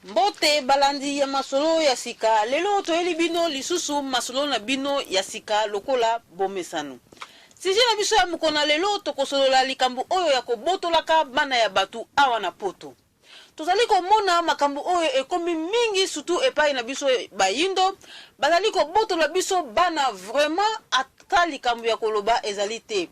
Mbote balandi ya masolo ya sika, lelo toyeli bino lisusu masolo na bino ya sika lokola bomesano. Sujet na biso ya mokolo na lelo, tokosolola likambo oyo ya kobotolaka bana ya batu awa na poto. Tozali komona makambo oyo ekomi mingi surtout epayi na biso bayindo, bazali kobotola biso bana vraiment ata likambo ya koloba ezali te.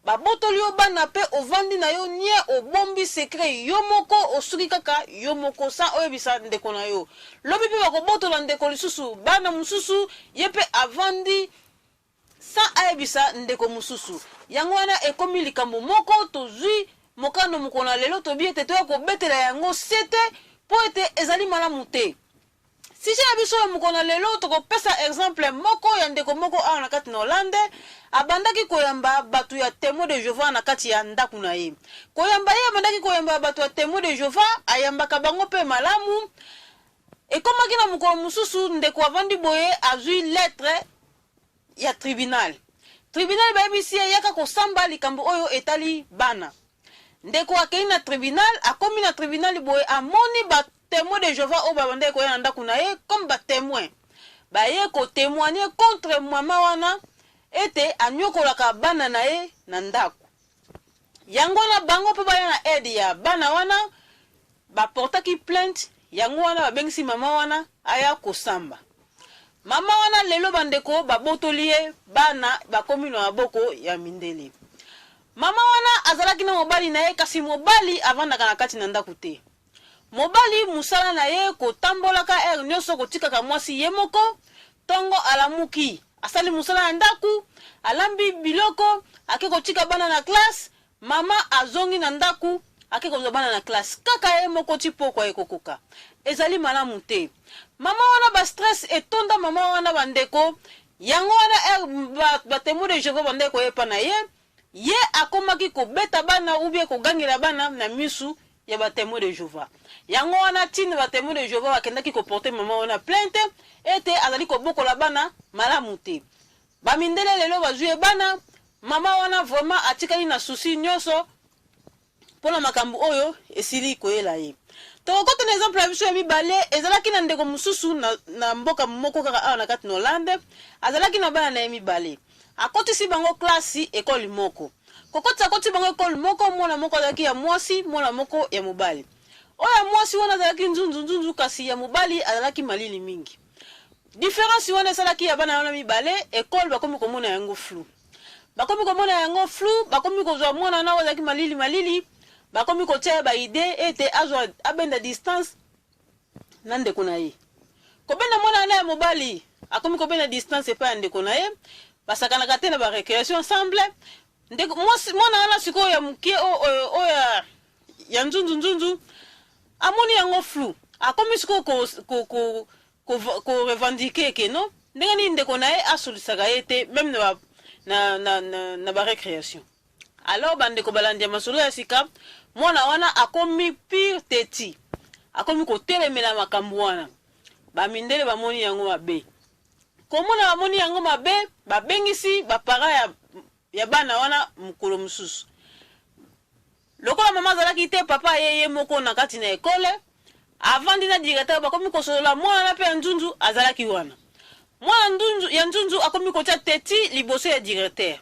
Babotoli yo bana pe ovandi na yo nie obombi secret yo moko osuki kaka yo moko sans oyebisa ndeko na yo. Lobi pe bakobotola ndeko lisusu bana mosusu ye pe avandi sans ayebisa ndeko mosusu. Yango wana ekomi likambo moko tozui mokano mokolo na lelo tobi ete toya kobetela yango sete po ete ezali malamu te. Sujet na biso ya mokolo na lelo tokopesa exemple moko ya ndeko moko awa na kati na Hollande abandaki koyamba batu ya Temoin de Jehovah na kati ya ndaku na ye. Koyamba ye abandaki koyamba batu ya Temoin de Jehovah ayambaka bango pe malamu. Ekomaki na mokolo mosusu ndeko avandi boye azui lettre ya tribunal. Tribunal bayebisi ye yaka kosamba likambo oyo etali bana. Ndeko akeyi na tribunal, akomi na tribunal boye amoni ba Temoins de Jehovah oyo babandaki koya na ndaku na ye comme ba temoins. Baye ko temoigner contre mama wana ete anyokolaka bana na ye na ndaku. Yango wana bango pe baya na aide ya bana wana ba portaki plainte, yango wana babengisi mama wana aya kosamba. Mama wana lelo ba ndeko babotoli ye bana bakomi na maboko ya mindele. Mama wana azalaki na mobali na ye kasi mobali avandaka na kati na ndaku te. Mobali musala na ye kotambolaka heure nioso kotikaka mwasi ye moko, tongo alamuki asali musala na ndaku, alambi biloko ake kotika bana na classe, mama azongi na ndaku ake kozua bana na classe kaka ye moko ti pokua ekokoka. Ezali malamu te. Mama wana ba stress etonda mama wana ba ndeko, yango wana heure ba temoins de Jehovah bandaki koya epa na ye, Ye akomaki kobeta bana ou bien kogangela bana na misu ya ba Temoins de Jehovah. Yango wana tina ba Temoins de Jehovah bakendaki ko porter mama wana plainte ete azali kobokola bana malamu te. Ba mindele lelo bazui ye bana, mama wana vraiment atikali na souci nionso Mpo na makambo oyo esili koyela ye. Tokokota na exemple na biso ya mibale. Ezalaki na ndeko mosusu na, na mboka moko kaka awa na kati na Hollande. Azalaki na bana na ye mibale. Akotisi bango klasi, ekole moko. Kokotisa akotisi bango ekole moko, mwana moko azalaki ya mwasi, mwana moko ya mobali. Oyo ya mwasi wana azalaki nzunzu nzunzu, kasi ya mobali azalaki malili mingi. Difference wana esalaki ya bana wana mibale, ekole bakomi komona yango flou. Bakomi komona yango flou, bakomi kozwa mwana wana oyo azalaki malili malili, bakomi kotia ye ba idee ete azwa abenda distance na ndeko na ye. Kobenda mwana wana ya mobali, akomi kobenda distance epai ya ndeko na ye, basakanaka te na ba recreation ensemble. Ndeko mwasi mwana wana sikoyo ya moke oyo oyo ya, ya nzunzu nzunzu amoni yango flou, akomi sikoyo ko, ko, ko ko revendiquer que non ndenge nini ndeko na ye asolisaka ye te meme na ba na na na, na ba recreation. Alors ba ndeko balandi ya masolo ya sika, mwana wana akomi pire teti, akomi kotelemela makambo wana. Ba mindele bamoni yango mabe, komona bamoni yango mabe, babengisi ba parents ya ya bana wana mokolo mosusu. Lokola mama azalaki te, papa aye ye moko na kati na ekole, avandi na directeur, bakomi kosolola, mwana wana pe ya nzunzu azalaki wana. Mwana ndunzu, ya nzunzu akomi kotia teti liboso ya directeur.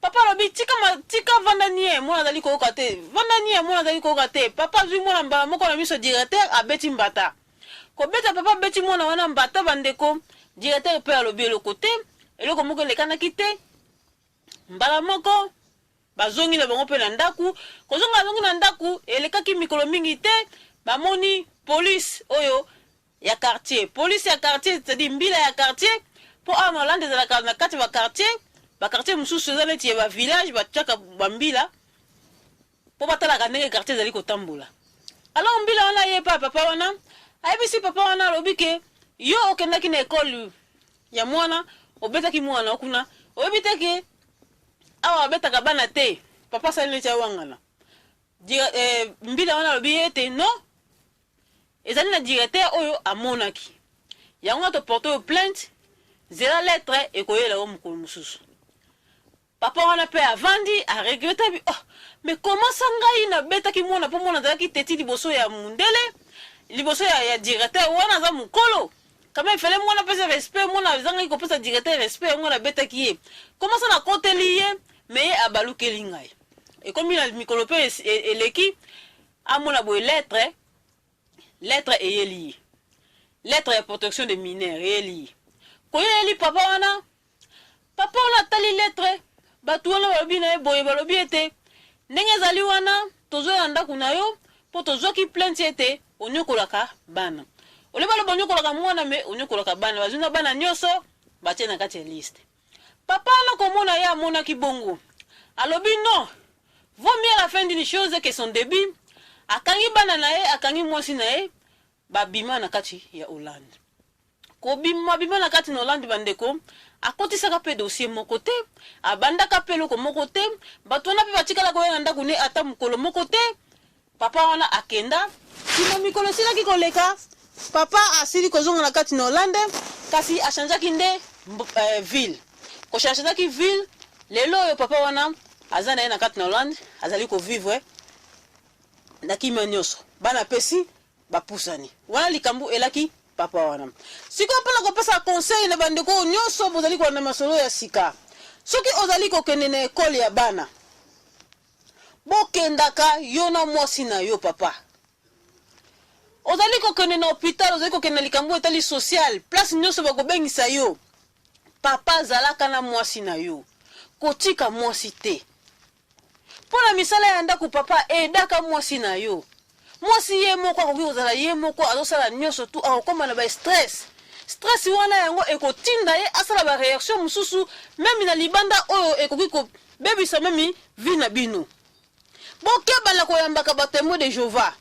Papa alobi tika, ma, tika vanda nie, mwana azali koyoka te, vanda nie, mwana azali koyoka te. Papa azwi mwana mbala moko na miso ya directeur, abeti mbata. Kobeta papa abeti mwana wana mbata, bandeko, directeur pe alobi eloko te, eloko moko elekanaki te. Mbala moko Bazongi na bango mpe na ndaku. Kozonga bazongi na ndaku, elekaki mikolo mingi te, bamoni police oyo ya quartier. Police ya quartier, c'est-à-dire mbila ya quartier, mpo awa na Hollande ezalaka na kati ya ba quartier, ba quartier mosusu eza neti ya ba village, batiaka ba mbila mpo batalaka ndenge quartier ezali kotambola. Alors mbila wana aye epai ya papa wana, ayebisi papa wana, alobi ke yo okendaki na ecole ya mwana, obetaki mwana kuna, oyebi te ke Awa babetaka bana te. Papa asali neti awangana. Eh, mbila wana alobi ye ete non, ezali na directeur oyo amonaki. Yango wana toporte yo plainte, zela lettre ekoyela yo mokolo mosusu. Papa wana pe avandi a regrette abi oh mais comment ça ngai nabetaki mwana po mwana azalaki teti liboso ya mundele. Liboso ya, ya directeur wana aza mukolo. Quand même fallait mwana apesa respect, mwana azangaki kopesa directeur respect, yango nabetaki ye. Comment ça nakoteli ye, mais ye abalukeli ngai. Ekomi na mikolo mpe eleki, amona boye lettre, lettre eyeli ye. Lettre ya protection des mineurs eyeli ye. Koyeli papa wana, papa wana atali lettre, bato wana balobi na ye boye, balobi ete ndenge ezali wana, tozoya na ndako na yo mpo tozwaki plainte ete onyokolaka bana. Olie baloba onyokolaka mwana, me onyokolaka bana, bazwi na bana nyonso batie na kati ya liste. Papa wana komona ye amonaki bongo, alobi non, vaut mieux la fin d'une chose que son début. Akangi bana na ye, akangi mwasi na ye, babima na kati ya Hollande. Kobima bima na kati na Hollande, bandeko, akotisaka mpe dossier moko te, abandaka mpe eloko moko te, bato wana mpe batikala koya na ndako ne ata mokolo moko te. Papa wana akenda, nsima mikolo esilaki koleka, papa asili kozonga na kati na Hollande, kasi achangeaki nde ville. Kochangeaki ville, lelo oyo papa wana aza na ye na kati na Hollande, azali kovivre na kimia nyonso. Bana pesi bapusani. Wana likambo elaki papa wana. Sikoyo mpona kopesa conseil na bandeko oyo nyonso bozali kolanda masolo ya sika, soki ozali kokende na ekole ya bana, bokendaka yo na mwasi na yo papa. Ozali kokende na hôpital, ozali kokende na likambo etali social, place nyonso bakobengisa yo, papa azalaka na mwasi na yo, kotika mwasi te. Mpo na misala ya ndako, papa edaka mwasi na yo. Mwasi ye moko akoki kozala ye moko azosala nyonso tu, akokóma na ba stress. Stress wana yango ekotinda ye asala ba réaction mosusu même na libanda oyo ekoki kobebisa même vie na bino. Bokeba na koyambaka ba Témoin de Jéhovah,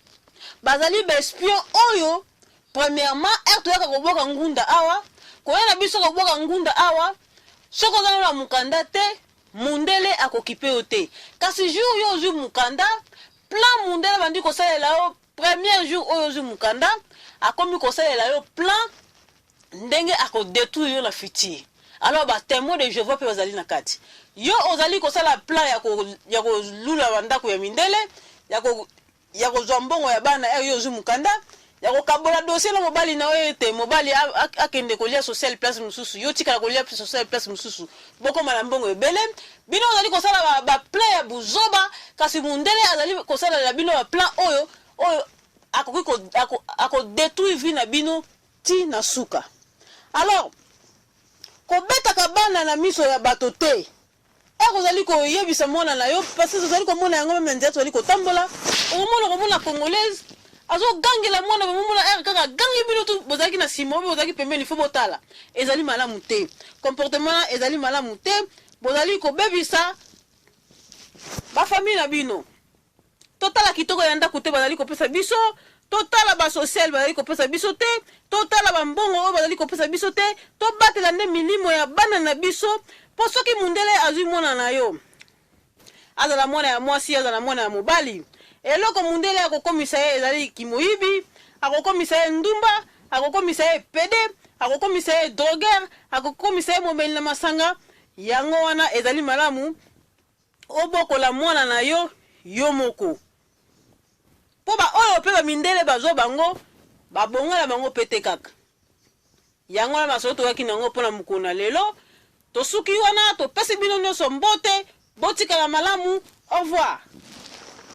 bazali ba espion oyo. Premièrement, heure toyaka kobwaka ngunda awa, koya na biso kobwaka ngunda awa, soki oza nano na mokanda te, mundele akokipe yo te. Kasi jour yo ozwi mokanda, plan mundele abandi kosalela yo. Premier jour oyo ozwi mokanda, akomi kosalela yo plan ndenge akodétruire yo na futur. Alors ba Témoin de Jéhovah mpe bazali na kati. Yo ozali kosala plan ya kolula bandako ya mindele, ya kozwa mbongo ya bana. Heure yo ozwi mokanda, ya kokabola dossier na mobali na oyo ete mobali akende kolia social place mosusu, yo tikala kolia social place mosusu, bokóma na mbongo ebele. Bino ozali kosala baplan ya buzoba, kasi mundele azali kosalela bino baplan oyo akoki akodétruire vie na bino ti na suka. Alors kobetaka bana na miso ya bato te. Heure ozali koyebisa mwana na yo, parce que ozali komona yango même na nzela tozali kotambola, okomona komona Congolaise azogangela mwana, bomomona heure kaka gangi, bino tu bozalaki na nsima oyo bozalaki pembeni, fo botala. Ezali malamu te, comportement ezali malamu te, bozali kobebisa bafamille na bino. Totala kitoko ya ndako te bazali kopesa biso, totala basocial bazali kopesa biso te, totala bambongo oyo bazali kopesa biso te. Tobatela nde milimo ya bana na biso, mpo soki mundele azwi mwana na yo, azala mwana ya mwasi, azala mwana ya mobali, eloko mundele akokomisa ye ezali kimoyibi, akokomisa ye ndumba, akokomisa ye pédé, akokomisa ye drogueur, akokomisa ye momeli na masanga. Yango wana ezali malamu obokola mwana na yo yo moko, mpo baoyo mpe bamindele bazwa bango, babonga na bango mpe te kaka. Yango wana masolo toyaki nango mpona mokolo na lelo. Tosuki wana, topesi bino nyonso mbote, botikala malamu, au revoir.